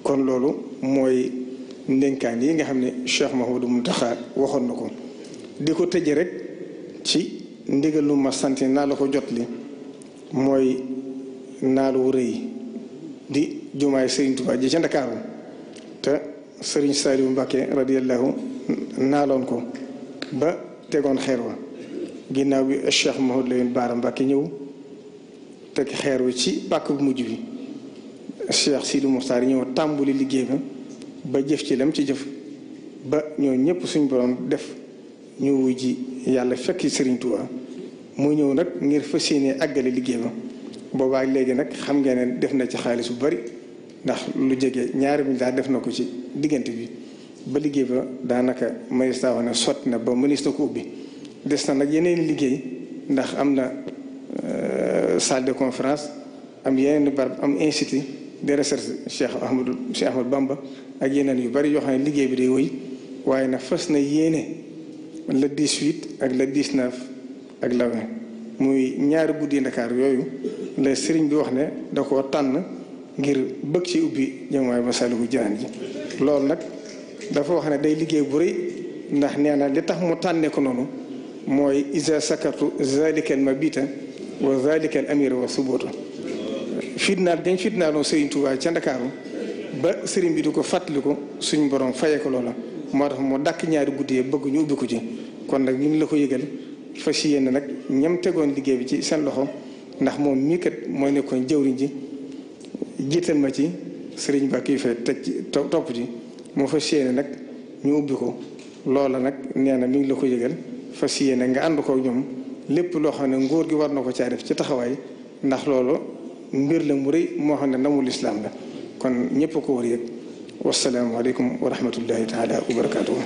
kon loolu mooy ndénkaan yi nga xam ne Cheikh Mouhamadou Mountakha waxoon na ko di ko tëje rek ci ndigal lu ma sant naa la ko jot li mooy naalu rëy di jumaay Serigne Touba ji ca Ndakaaru te Serigne Saliou Mbacké radiyallahu naaloon ko ba tegoon xeer wa ginnaaw bi Cheikh Mouhamadou Lamine Bara Mbacké ñëw teg xeer wi ci pàkk bu mujj bi Cheikh Sidi Mokhtar ñëw tàmbuli liggéey ba jëf ci lam ci jëf ba ñoo ñëpp suñ borom def ñu wuy ji yàlla fekk Serigne Touba mu ñëw nag ngir fas yéene àggale liggéey ba boobaa léegi nag xam ngeen ne def na ci xaalis bu bari ndax lu jege $2 milliards def na ko ci diggante bi ba liggéey ba daanaka ministre wax ne sotti na ba ministre ko ubbi des na nag yeneen liggéey ndax am na salle de conférence am yeneen barab am institut de recherche Cheikh Ahmadou Bamba ak yeneen yu bari yoo xam ne liggéey bi day wëy waaye nag fas na yéene le 18 ak le 19 ak le 20 muy ñaari guddi Ndakaar yooyu la sëriñ bi wax ne da koo tànn ngir bëgg ci ubbi jamaay Masaalikul Jinaan ji loolu nag dafa wax ne day liggéey bu rëy ndax nee na li tax mu tànnee ko noonu mooy isa sakartu zalika al mabita wa zalika al amira wa subuta fitnaal dañ fitnaaloon Serigne Touba ca Ndakaaru ba sëriñ bi di ko fàttali ko suñ borom fayee ko loola moo tax moo dàkk ñaari guddi yi bëgg ñu ubbi ko ci kon nag ñu ngi la ko yëgal fas yéene nag ñam tegoon liggéey bi ci seen loxo ndax moom mii kat mooy nekkoon jëwriñ ji jiital ma ci sëriñ ba kii fay teg ci topp ci moo fas yéene nag ñu ubbi ko loola nag nee na mi ngi la ko yëgal fas yéene nga ànd ko ñoom lépp loo xam ne nguur gi war na ko caa def ci taxawaay ndax loolu mbir la mu rëy moo xam ne ndamul islaam la kon ñëpp ko war yëg wassalaamu aleykum wa rahmatullahi taala wa barakaatuhu